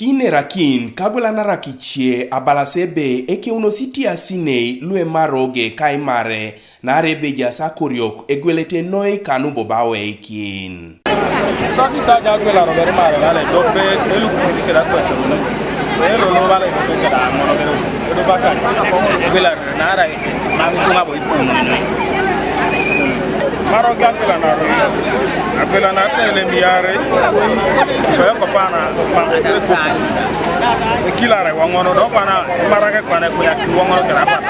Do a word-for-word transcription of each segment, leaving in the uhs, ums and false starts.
Kinerakin kagwelanarak ice abalas ebe ekeunos itiasinei lu emaroge ka imare, naarai ebe ejaas akoriok egwelete noi kanu bobo aweikin. Sodi taja agwelarober mare nale dope elukuri keda kwesiruni. Elo lo bale dope keda amono bere. Edo bakari. Agwelar naarai mami tunga bo ikunu. Maro ga agwelanar. Agwelanar te le miare. Ko ko pana. Ekilare wangono do pana marage kwane kuya wangono kera pana.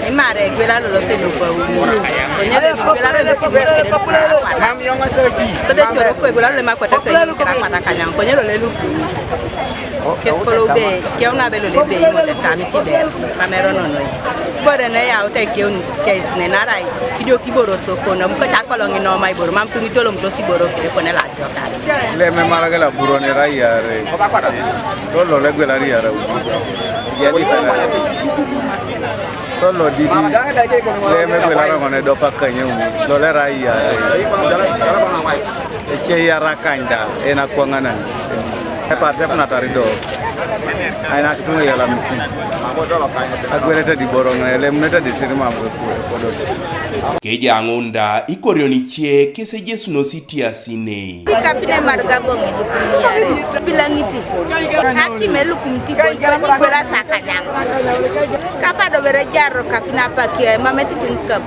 Imare gwela lo se lo pa u. Konyere gwela lo le ku. Mam yonga to ji. Sode choro ko gwela lo le makwata kanyang. Konyere lo le lu. Kes kolo be, keu na be lo le be mo le kami ti be. Mamero no no. Bore ne ya o te keu ni kes ne naarai. Kidio kiboro soko no. Ko ta kolo ngi no mai boro. Mam tu ni tolo mto si boro kide ko ne la joka. Leme marage la buro ne ra yare. Lo lo le gwela ri yare. Ya di tala. So lo didi. Leme gwela ro ne do pa kanye u. Lo le ra yare. Eche yara kanda ena kwangana. E pa tep na tari do. Aina kitunga yala mki. Agwelete di boro ne, lemnete di sirma. Kodos. Keja ngunda ikorion ice kese Jesu no siti asine. Kapine marga bongi dukumiare. Pilangiti. Haki melukum ti bon koni gwela sakanyang. Kapa do bere jarro kapina pakia mameti kun kap.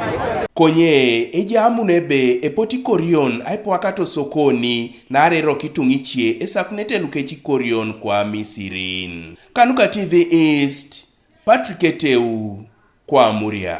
Konye eja amun ebe epoti korion aipo akato sokoni naarai ro kitung ice esakunete lukeci korion kwa Misirin. Kanuka T V East, Patrick Eteu, kwa Muria.